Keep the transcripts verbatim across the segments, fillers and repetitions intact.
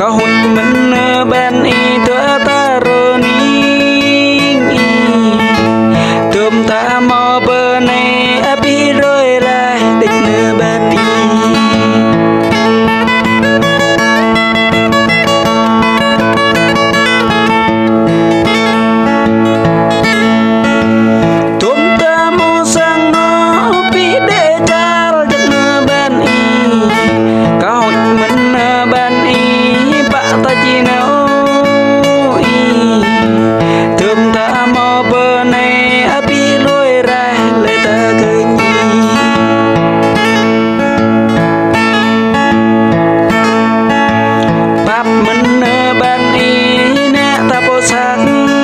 Kâo huĭ mơ̆n nơ ƀan ih dua ta rơning ih. Dôm ta hmâo bơnai abih rơi laih đĕč nơ ƀan ih. Dôm ta hmâo sang anŏ abih đĕ čar jăk nơ ƀan ih. Kâo huĭ mơ̆n nơ ƀan ih, pă ta či nao ih. Dôm ta hmâo bơnai abih rơi laih lĕ ta kơñi. Pap mơ̆n nơ ƀan ih, nă ta pô săk ih.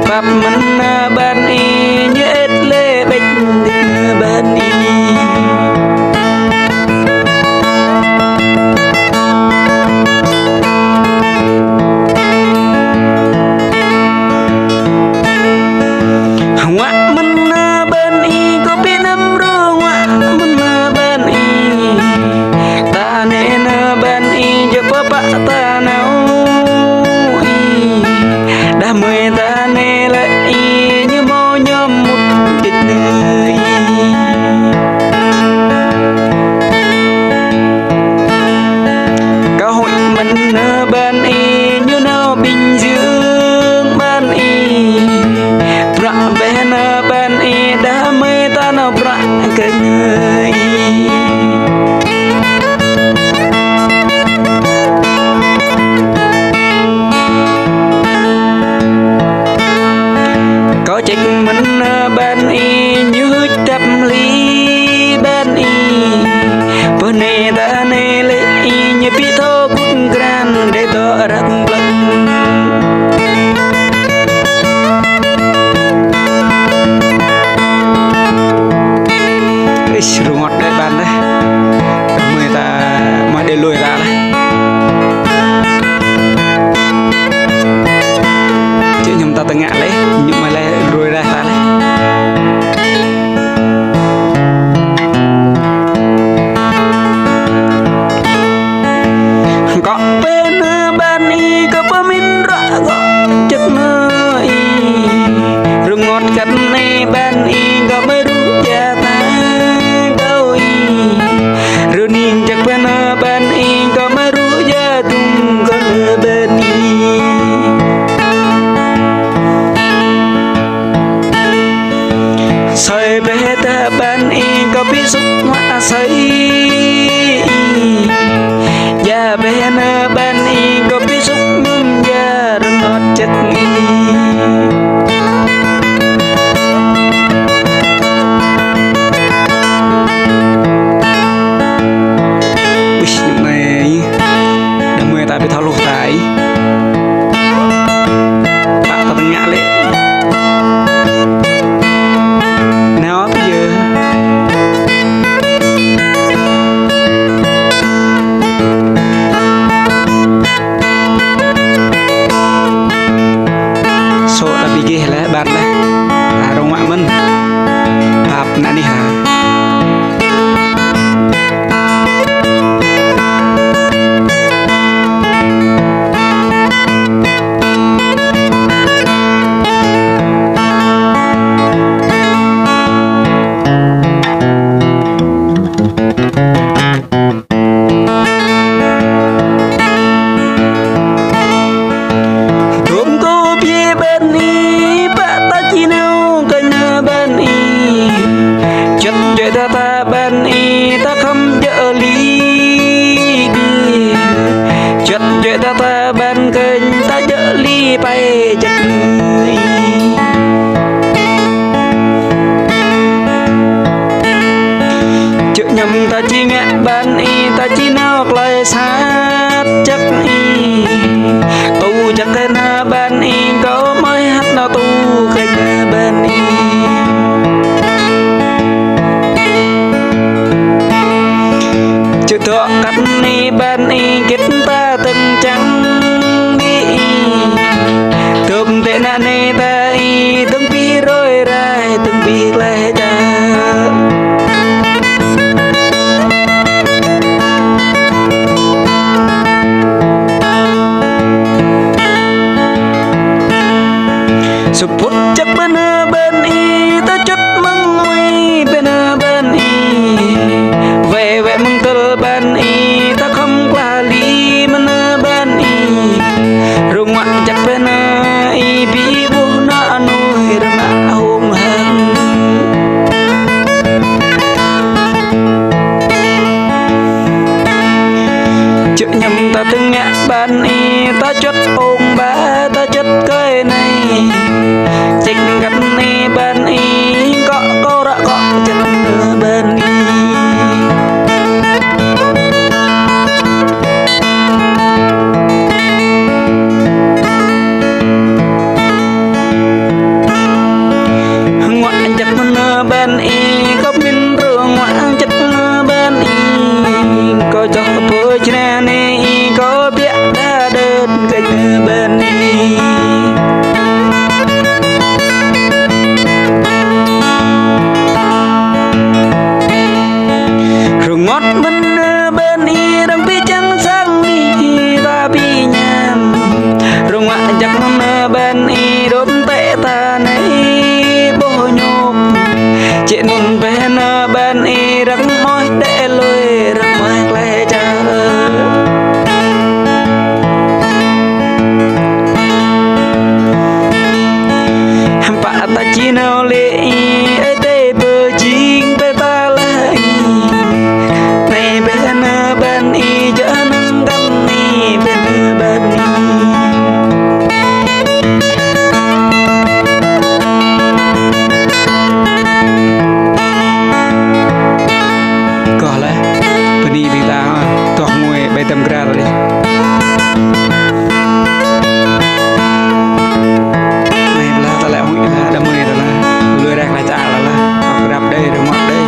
Pap mơ̆n nơ ƀan ih, ñu ĕt lĕ ƀĕč đĕč nơ ƀan ih. Hơngă mơ̆n nơ ƀan ih, kâo ƀu năm rơngă mơ̆n nơ ƀan ih. Ta anai nơ ƀan ih, jăk pơpă ta nao ih. Đah mơi ta anai lĕ ih, ñu hmâo ñŏm mŭt đĕč nơ ih. Kâo huĭ mơ̆n nơ ƀan ih, ñu nao Bình Dương ƀan ih. Bruă bĕ nơ ƀan ih, đah mơi ta nao bruă kơ nơ ih. Kâo čĕk mơ̆n nơ ƀan ih, ñu hưč tăp hli ƀan ih. Bơnai ta anai lĕ ih, ñu ƀu thâo kŭt krăn đĕ tŏ răk plơ̆ng. Ih, rơngot đĕ ƀan đĕ. Mơi ta mă đĕ lui ta đĕ. Či ñŏm ta tơngă lĕ, ñu mă lĕ lui đĕ ta lĕ. Kâo pơ nơ ƀan ih, kâo pơmĭn ră kâo čĕk nơ ih. Rơngot kăn nơ ƀan ih, kâo mơ rŭ ja ta kâo ih. Rơning čĕk pơ nơ ƀan ih, kâo mơ rŭ ja dŭng kâo nơ ƀan ih. Sơi bĕ ta ƀan ih, kâo ƀu sŭk mă sơi ih. Ja bĕ nơ ƀan ih, kâo ƀu sŭk mơ̆n ja rơngot čĕk ih. Ui, anai. Đah mơi ta ƀu thâo hluh ta ih. Pă ta tơngă lĕ. Nao pơ yơ. Sô ta ƀu gêh lĕ ƀan lĕ. Ta rơngot mơ̆n. Pap nă nih hă. Dôm kâo pơyơr ƀan ih, pă ta či nao kơ nơ ƀan ih. Čăt djuai ta ta ƀan ih, ta khŏm djơ̆ li ƀiă. Čăt djuai ta ta ƀan kơnh, ta djơ̆ li pai čăt nơ ih. Čơ̆ ñăm ta či ngă ƀan ih, ta či nao tơlơi sat čăk ih. Tŭ čăk kơ nơ ƀan ih, kâo mơi hăt nao tŭ kơ nơ ƀan ih. Čơ̆ dŏ kăt nơ ƀan ih, git ta tơ̆ng čang ƀiă ih. Dôm tĕ nă nê ta ih, tơ̆ng ƀu rơi rai, tơ̆ng ƀu glaĭ čar. Bơni ta čuăt ung ba ta čuăt kơi anai. Ček kăt anai bơni kŏ kơ ră kŏ čuăt bơni. Rơngot jak mơnơ̆ bơni, kơ min rơngot jak mơnơ̆ bơni, kơ čoh pơ črăn anai, kơ biă đa đơ̆t kơ mơnơ̆ bơni. Rơngot mơnơ̆ bơni, răng pi čang sang mi ta pi ñam. Rơngot jak mơnơ̆ bơni, đôm tĕ ta anai ƀôh ñŭp. Čĕ anŭn bơnơ̆ bơni, răng mơ̆ đĕ lui, răng mơ̆ klĕ čar. Hăm pă ta či nao lĕ, ai tê bơ jing bơ ta lai. Anai bơnơ̆ bơni, jơnum găm anai bơnơ̆ bơni. Kơ lĕ, bơni ƀing ta, tŏh ngui ƀai tăm kra ri. Anai blah ta lĕ hui blah đam mơi ta lah. Lui rek lah ča lah lah. Ak rap đơi, rơngot đơi.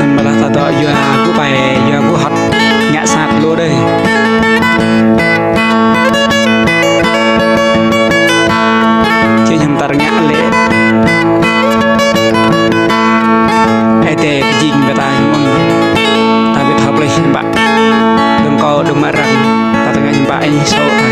Anŭn mơ̆ lah ta dŏ yua kơ ƀai, yua kơ hăt ngă sat lu đơi. Či hiư̆m ta rơngiă lĕ. Ai tê jing bơ ta mơ̆ng. Ta ƀu thâo plih hiư̆m pă. Đơ̆ng kâo đơ̆ng mă răng. Ta tơngă hiư̆m pă ai sô ta.